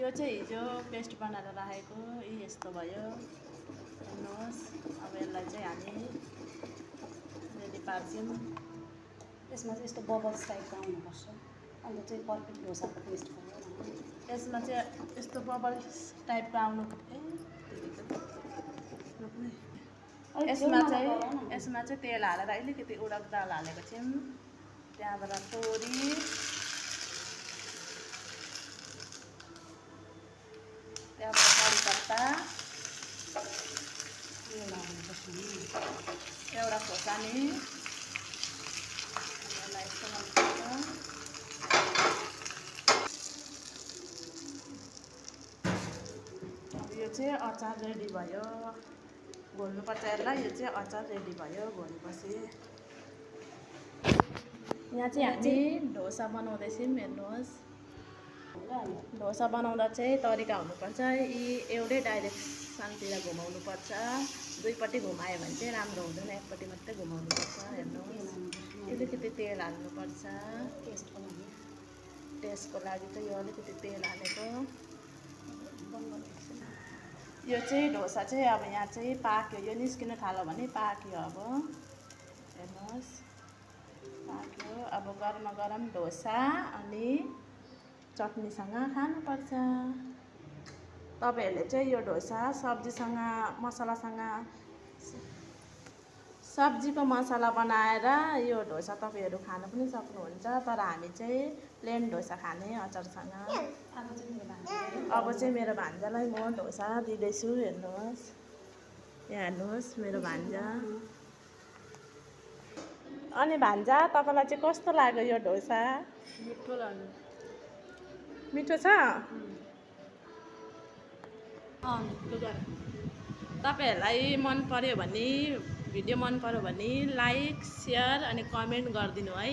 यो चाहिँ हिजो पेस्ट बनाएर राखेको यस्तो भयो। हेर्नुहोस्, अब यसलाई चाहिँ हामी रेडी पार्छौँ। यसमा चाहिँ यस्तो बबल्स टाइपको आउनुपर्छ, अन्त चाहिँ पर्फेक्ट डोसाको टेस्ट भयो। यसमा चाहिँ यस्तो बबल्स टाइपको आउनु यसमा चाहिँ तेल हालेर अलिकति उडद दाल हालेको छौँ। त्यहाँबाट तोरी, त्यहाँबाट कडी पत्ता, एउटा खोर्सानी, यसलाई यस्तो गर्नुपर्छ। यो चाहिँ अचार रेडी भयो। घोल्नुपर्छ यसलाई। यो चाहिँ अचार रेडी भयो घोल्नुपर्छ। यहाँ चाहिँ हामी डोसा बनाउँदैछौँ। हेर्नुहोस्, डोसा बनाउँदा चाहिँ तरिका हुनुपर्छ। यी एउटै डाइरेक्सनतिर घुमाउनुपर्छ। दुईपट्टि घुमायो भने चाहिँ राम्रो हुँदैन, एकपट्टि मात्रै घुमाउनुपर्छ। हेर्नुहोस्, अलिकति तेल हाल्नुपर्छ टेस्टको लागि चाहिँ यो अलिकति तेल हालेको। यो चाहिँ डोसा चाहिँ अब यहाँ चाहिँ पाक्यो। यो निस्किन थाल्यो भने पाक्यो। अब हेर्नुहोस्, पाक्यो। अब गरमा गरम डोसा अनि चटनीसँग खानुपर्छ। तपाईँहरूले चाहिँ यो डोसा सब्जीसँग मसलासँग सब्जीको मसला बनाएर यो डोसा तपाईँहरू खान पनि सक्नुहुन्छ। तर हामी चाहिँ प्लेन डोसा खाने अचारसँग। अब चाहिँ मेरो भान्जालाई म डोसा दिँदैछु। हेर्नुहोस्, यहाँ हेर्नुहोस् मेरो भान्जा। अनि भान्जा, तपाईँलाई चाहिँ कस्तो लाग्यो यो डोसा? मिठो लाग्यो। मिठो छ? तपाईँहरूलाई मन पर्यो भने भिडियो मन पर्यो भने लाइक, सेयर अनि कमेन्ट गरिदिनु है।